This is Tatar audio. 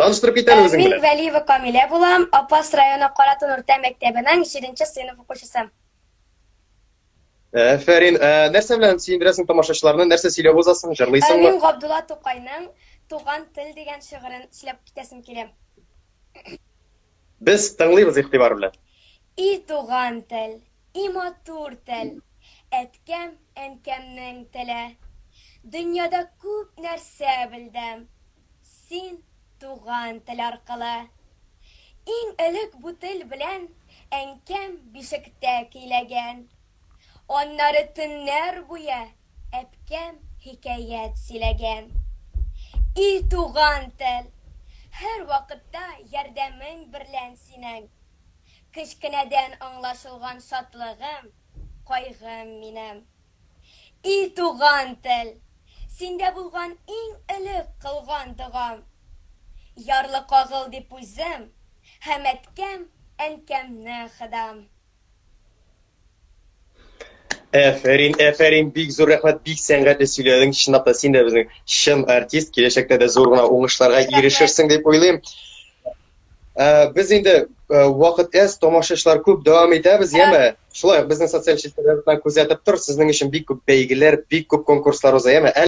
Таныштырып кит әле үзең Мин белән. Вәлиева Камилә булам, Апас районы Каратун урта мәктәбенең 7 сыйныф укучысы. Әфәрин. Нәрсә белән сөендерәсең тамашачыларны? Нәрсә сөйләп узасың? Җырлыйсыңмы? Мин Габдулла Тукайның Туган тел дигән шигырен сөйләп китәсем килә. Без тыңлыйбыз игътибар белән. И туган тел, и матур тел, әткәм, әнкәмнең теле. Дөньяда күп нәрсә белдем, син туган тел аркылы. Иң элек бу тел белән әнкәм бишектә көйләгән. Аннары төннәр буе әбкәм хикәят сөйләгән. И туган тел! Һәрвакытта ярдәмең берлән синең. Кечкенәдән аңлашылган шатлыгым, кайгым минем. И туган тел! Синдә булган иң элек кылган догам. Ярлыкагыл дип үзем һәм әткәм, әнкәмне Ходам. Әфәрин, әфәрин, бик зур рәхмәт, бик сәнгатьле сөйләдең. Чынлап та син дә безнең чын артист, киләчәктә дә зур гына уңышларга ирешерсең дип уйлыйм. Без инде вакыт әз, тамашачылар күп, дәвам итәбез, яме? Шулай ук безнең социаль челтәрләрдән күзәтеп тор, сезнең өчен бик күп бәйгеләр, бик күп конкурслар уза, яме?